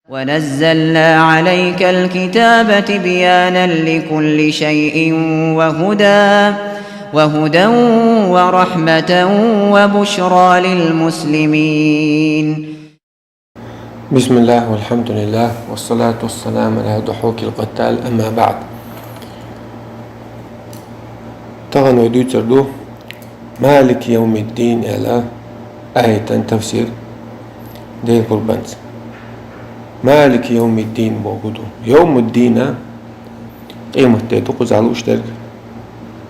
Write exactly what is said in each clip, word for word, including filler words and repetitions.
ونزلنا عليك الكتاب تبيانا لكل شيء وهدى وهدى ورحمة وبشرى للمسلمين. بسم الله والحمد لله والصلاة والسلام على ضحوك القتال، أما بعد. Тахан вай дийцар ду «مالك يوم الدين» аьлла аятан тафсир Даьла къурбанца. «مالك يوم الدين» бохург ду. Йовмуддин къематде ду кхузахь лууш дерг.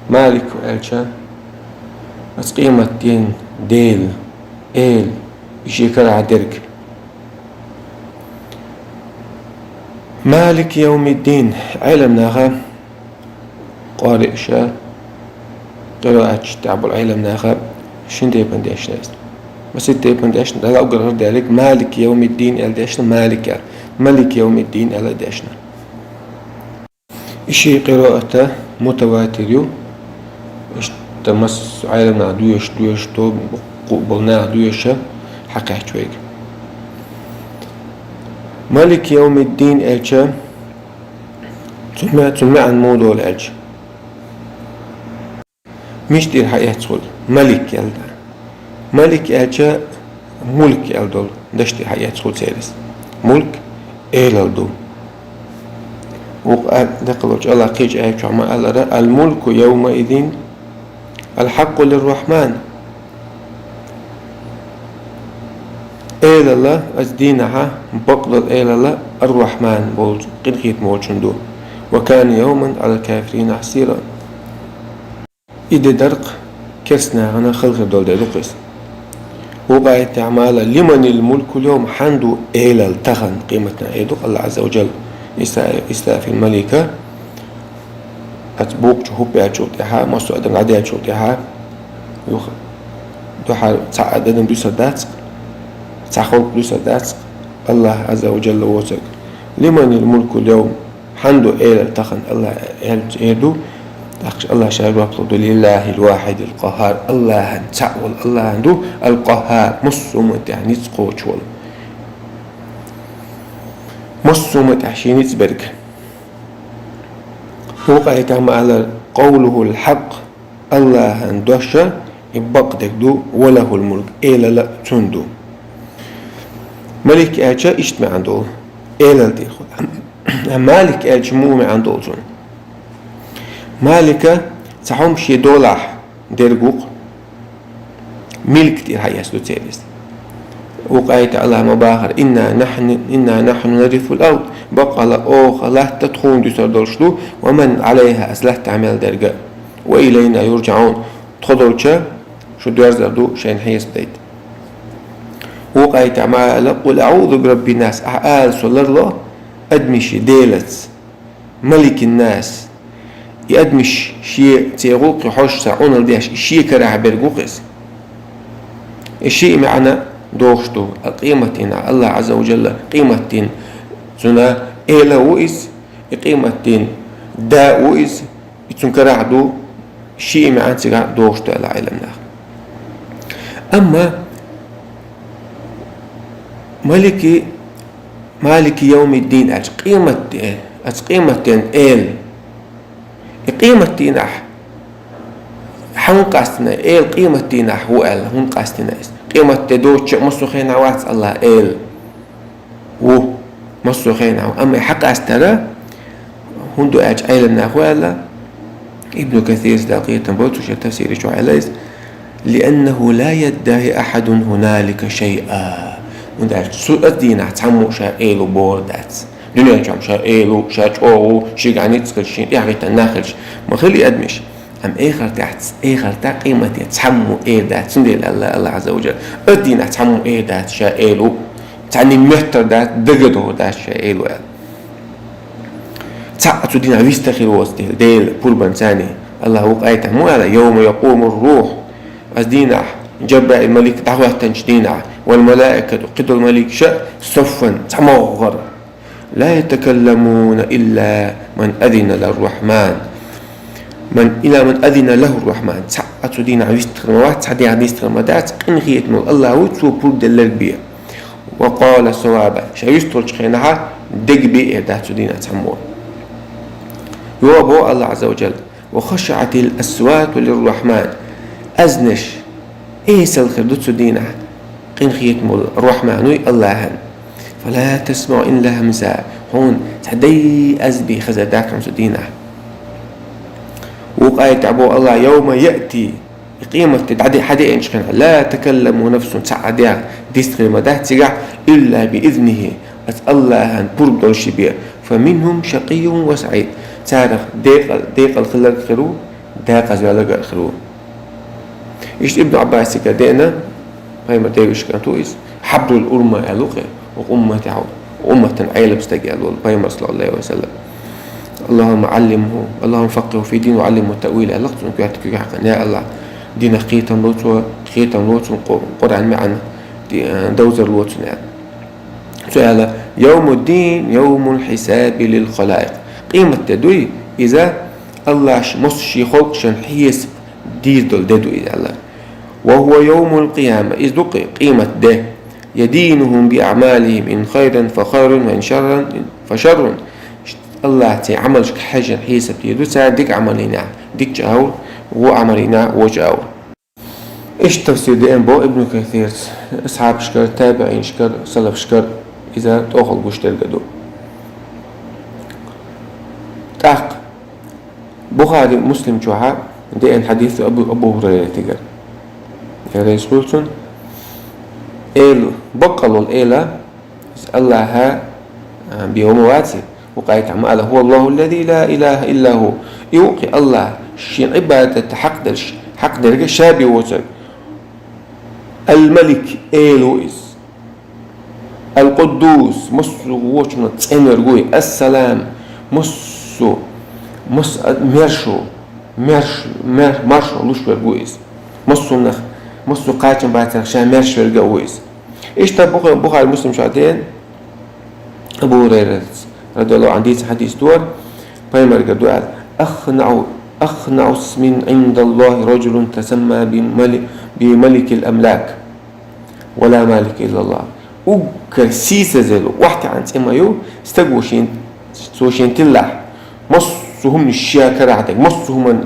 Малик аьлча, ас къематден Даьла, Эла, и шен карахь дерг. «مالك يوم الدين», Ӏеламнаха, къариша, къираатчу тӀехь болу Ӏеламнаха шина тайпана дешна иза. Масийтта тайпана дешна, дала угар гӀар даьллиг «مالك يوم الدين» аьлла дешна, «مالك» аьлла, «ملك يوم الدين» аьлла дешна. И ши къираата мутаватир ю. Иштта масса Ӏеламнаха доьшуш, доьшуш тобанаш болу наха доьшуш хьакхаьчча вайга. «ملك يوم الدين» аьлча, цуьнан ма-, цуьнан маьӀна муха долу аьлча? Мича тӀера хьаэцна хуьлу? Малик аьлла. Малик аьлча, мулк аьлла долу дашна тӀера хьаэцна хуьлу церан иза. Мулк элал ду. Вукху а-, даккхалчу Аллаха кхечу аьллачохь ма-аллара: «الملك يومئذ الحق للرحمن». Элала, оцу дийнахьа бакъдолу элала Ар-Рахьман волчу, къинхетам волчун ду. «وكان يوما على الكافرين عسيرا». И де дара-кх керстанашна хала хир долу де ду-кх иза. Вукху аятехь ма-аллара: «لمن الملك اليوم», хьан ду элал тахана, къематна эр ду-кх Аллах Азза ва Джалла. Иса-, Исрафил малика, оцу букъ чу хӀуп аьллачул тӀаьхьа, массо а адам дӀадаьллачул тӀаьхьа, юха дуьхьал цхьа а адам дуьсур дац-кх, цхьа халкъ дуьсур дац-кх, Аллах Азза ва Джалла воцург. «لمن الملك اليوم», хьан ду элал тахана, Аллах аьлча эр ду, тӀаккха Аллах ша жоп лур ду: «لله الواحد القهار», Аллахьан цхьаъ волу Аллахьан ду, Ал-Къаххар, массо а хӀуманна тӀехь ницкъ кхочуш волу. Массо а хӀуманна тӀехь шен ницкъ берг. Вукху аятехь ма-аллара: «قوله الحق», Аллахьан дош а и бакъдерг ду, «وله الملك», элала а цуьнан ду. Малик аьлча иштта маьӀна долу, элал тӀера хуьлу. Малик аьлча муха маьӀна долу цуьнан? Малика цхьа хӀума шен долахь дерг ву-кх. Милк тӀера хьаэцна ду церан иза. Вукху аятехь Аллаха ма-баххара: «إنا نحن، إنا نحن نرث الأرض», баккъала оха латта тхуна дуьсур долуш ду, «ومن عليها», оцу латтахь мел дерг а, «وإلينا يرجعون», тхо долча шу доьрзур ду шайна хьесап дайта. Вукху аятехь ма-аллара: «قل أعوذ برب الناس», ахьа ала со ларло адамашин Делаца. «ملك الناس». И адамаш шен церан гӀуллакхе хьожуш санна Ӏуналла деш, и шен карахь берг ву-кх иза. И шиъ маьӀна дохуш ду, а къематдийнахь Аллах Азза ва Джалла къематдийнан цуьнан эла а ву иза, и къематдийнан да а ву иза, и цуьнан карахь ду, шиъ маьӀна цигахь дохуш ду аьлла Ӏеламнаха. Амма «ملك», «مالك يوم الدين» аьлча, къематде, оцу къематден эла. И къематдийнахь хьан къастина, эла къематдийнахь ву аьлла, хӀунда къастина иза? Къематде доцуш а массо а хенахь вац Аллах эла. Ву, массо а хенахь ву. Амма и хьакъастара, хӀунда ду аьлча, Ӏеламнаха аьлла, Ибн Касира, Дала къинхетам бойла цунна, шен тафсира чохь аьлла иза: «لأنه لا يدعي أحد هنالك شيئا». ХӀунда аьлча цу оцу дийнахь цхьаммо а ша эла ву бохур дац. Дуьнен чохь ша эла ву, ша чӀогӀа ву, шегахь ницкъ хилча, шена тӀаьхьахӀиттина нах хилча, ма хила и адамаш. Амма эхартахь, эхартахь къематдийнахь цхьаммо а эр дац, цундела аьлла Аллах Азза ва Джалла: «Оцу дийнахь цхьаммо а эр дац ша эла ву, цхьаннен моьттур дац, дагадогӀур дац ша эла ву», аьлла. Цхьаъ а цу дийнахь вист хир воцу Дела пурбанца. Аллаха вукху аятехь муха аьлла: «يوم يقوم الروح». Оцу дийнахь Джабраил малик дӀахӀоьттинчу дийнахь, «والملائكة», кхидолу маликаш а, «صفا», цхьа могӀара. «لا يتكلمون إلا من أذن له الرحمن». Ман, «إلا من أذن له الرحمن». Цхьаъ а цу дийнахь вист хир ма вац, цхьа дегӀ дистхир ма дац, къинхетам волу Аллах ву, цо пурба делларг бен. وقال صوابا. Ша вистхулчу хенахь дегабе эр дац цу дийнахь цхьаммо. Йо боху Аллах Азза ва Джалла: وخشعت الأصوات للرحمن. Азнаш эсала хир ду цу дийнахь къинхетам волу Рахьман вуй Аллахьан. فلا تسمع إلا همسا. Хьуна цхьа дай аз бен хезар дац хьуна цу дийнахь. Вукху аятехь боху Аллах: يوم يأتي, и къематде дӀаде-, хьадеанчу хенахь, لا تكلم نفس, цхьа а дегӀ дистхир ма дац цигахь, إلا بإذنه, аса Аллахьан пурба долуш бен. فمنهم شقي وسعيد. Царах декъал-, декъал хилларг а хир ву, декъаза ваьлларг а хир ву. Иштта Ибн Ӏаббасига деана, пайхамар девешкан ту иза, хьабрул умма аьлла ву кхе, вукху умматехь, умматан Ӏелам стаг аьлла волу пайхамар, саллаллаху Ӏалайхи ва саллам. اللهم علمه، اللهم فقهه في الدين وعلمه التأويل аьлла цунна коьрта куьйга хьаькхна. Я Аллах, динах кхетам ло цо, кхетам ло цунна, Къу-, Къуръан маьӀна, ди-, а, довзар ло цунна аьлла. Цо аьлла: يوم الدين يوم الحساب للخلائق. Къематде дуй иза, Аллаш массо шен халкъашна хьесап дийр долу де ду иза аьлла. وهو يوم القيامة, иза ду кхе къематде. يدينهم بأعمالهم إن خيرا فخير وإن شرا فشر. Аллах церан Ӏамалшка хьаьжжина хьесап дийр ду цара, дика Ӏамал йинехь дика чӀагӀо, вон Ӏамал йинехь вон чӀагӀо. Иштта тафсир деана боху Ибн Касирца, асхьабашкара, табиӀинашкара, салафашкара иза тӀехула гуш дерг а ду. ТӀаккха Бухари, Муслим чохь а деана хьадис ду Абу, Абу ХӀурайратигара. Реза хуьлда цунна. Эла, баккъалла эла, Аллаха, а, бен ма вац и, вукху аятехь ма аьлла: هو الله الذي لا إله إلا هو. И ву кхе Аллах, шен Ӏибадат хьакъ дерш, хьакъ дерг ша бен воцург. Ал-Малик, эла ву иза. Ал-Къуддус, массо вочунах цӀена верг ву и. Ас-Салам, массо, мас-, а, маршо, марш-, мар-, маршо луш верг ву иза. Массо нах, массо кхачам бацарх ша маьрша верг а ву иза. Иштта Буха-, Бухари, Муслим чохь деана, Абу ХӀурайрас, радияллаху Ӏанху, дийца хьадис ду, пайхамарга ду аьлла: أخنع، أخنع اسم عند الله رجل تسمى بمل-، بملك الأملاك ولا مالك إلا الله. Уггар сийсазелла, охьатаьӀна цӀе ма ю, стаг ву шен, цо шен тиллахь, массо хӀуманаш ша карахь дерг, массо хӀуманна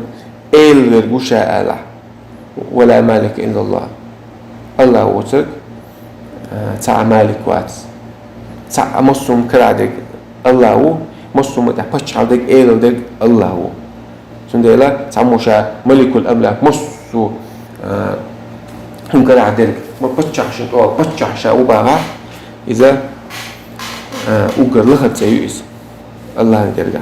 эла верг ву ша алахь. ولا مالك إلا الله. Аллах воцург, а, цхьа а малик вац. Цхьа а массо хӀума карахь дерг Аллах ву, массо хӀума тӀехь паччахьалла дерг, эла дерг Аллах ву. Цундела цхьаммо ша маликул амлак, массо, а, хӀума карахь дерг, ма паччахьашна тӀехула паччахь ша ву бахахь, иза, а, уггар лахара цӀе ю иза. Аллахьан гергахь.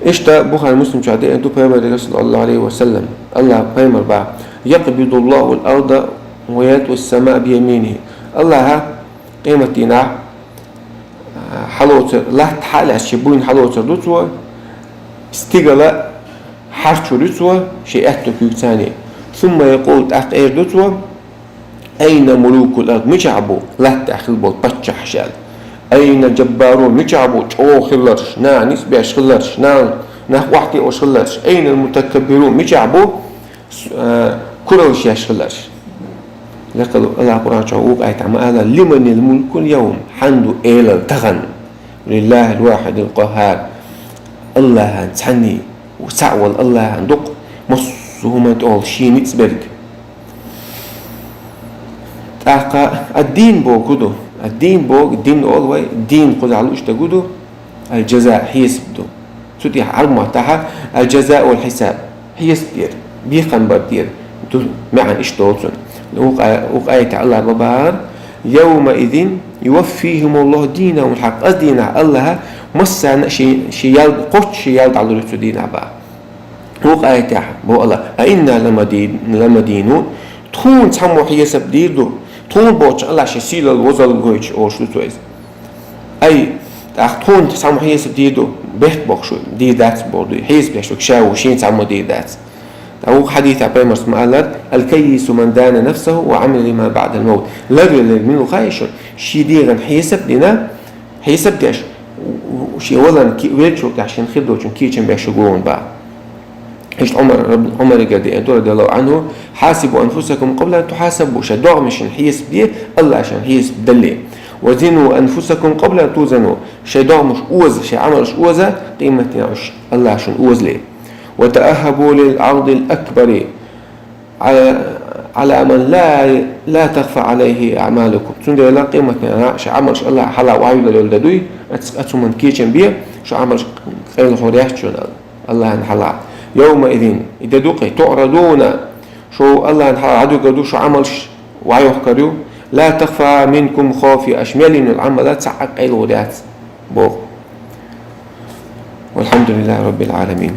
Иштта Бухари, Муслим чохь деана ду пайхамарга, саллаллаху Ӏалайхи ва саллам, Аллах пайхамар баха: يقبض الله الأرض ويطوي السماء بيمينه. Аллаха къематдийнахь, а, хьалоцур, латта хьа а лаьцна, шен буйна хьалоцур ду цо, стигала хьарчур ю цо шен аьтту куьйгаца. ثم يقول, тӀаккха эр ду цо: أين ملوك الأرض, мичахь бу латта тӀехь хилла болу паччахьаш аьлла? أين الجبارون, мичахь бу чӀогӀа хилларш, наха ницкъ беш хилларш, наха, нах охьатаьӀаш хилларш? أين المتكبرون, мичахь бу, с-, а, кураллаш еш хилларш? Лекха Аллах Къуръан чохь вукху аятехь ма аьлла: لمن الملك اليوم, хьанна ду элал тахана? لله الواحد القهار. Аллахьан цхьанний, цхьаъ волу Аллахьан ду-кх массо хӀуманна тӀехула шен ницкъ берг. ТӀаккха ад-дин бохург хӀун ду? Ад-дин бохург, дин олу вай, дин кхузахь лууш дерг хӀун ду? Ал-жаза, хьесап ду. Цу тӀехь Ӏарбойн маттахь ал-жаза вал хьисаб. Хьесап дера, бекхам бар дера ду маьӀна иштта долу цуьнан. Вукху ай-, вукху аятехь Аллах ма бахара: يومئذ يوفيهم الله دينهم الحق. Ас дийнахь Аллаха массарна а шен, шен ял, кхоччуш шен ял дӀалур ю цу дийнахь баха. Вукху аятехь боху Аллах: أئنا لمدي-, لمدينون. Тхуна цхьаммо хьесап дийр ду? Тхуна боцуш Аллах шен сийлалла, возалла гойтуш олуш ду цо иза. Ай, тӀаккха тхуна цхьаммо хьесап дийр ду? Бехк боккхуш ву, дийр дац боху дуй. Хьесап деш верг ша ву, шен цхьаммо дийр дац. ТӀаккха вукху хьадисехь пайхамарс ма аллара: الكيس من دان نفسه وعمل لما بعد الموت. Ларвелларг мила ву хаьий шуна? Шен дегӀан хьесап дина, хьесап деш, шен валарна ки-, веллачул тӀаьхьа шен хир долчун кечам беш верг ву баха. Иштта Ӏумар, Ӏумарагара деана да, радияллаху Ӏанху: «حاسبوا أنفسكم قبل أن تحاسبوا». Шоай догӀмашна хьесап де, АллахӀ шоана хьесап дале. «وزنوا أنفسكم قبل أن توزنوا». Шоай догӀмаш оза, шоай Ӏамалаш оза, къематдийнахьа уж АллахӀ шоана озале. «وتأهبوا للعرض الأكبر على، على من لا، لا تخفى عليه أعمالكم». Цундела къематдийнахьа шоай Ӏамалаш АллахӀа хьалха вӀашагӀъелла йола ди да, оцу, оцу хӀаман кечам бе, шоай Ӏамалаш къайлахьор яц шоана АллахӀа хьалха. «يومئذ», и ди дукха, «تعرضون», шо АллахӀа хьалха дӀадугаргда, шоай Ӏамалаш вӀашагӀйохкаргда. «لا تخفى منكم خافية», шо мел йина йола Ӏамал цхьаккха къайлахьор яц боху. والحمد لله رب العالمين.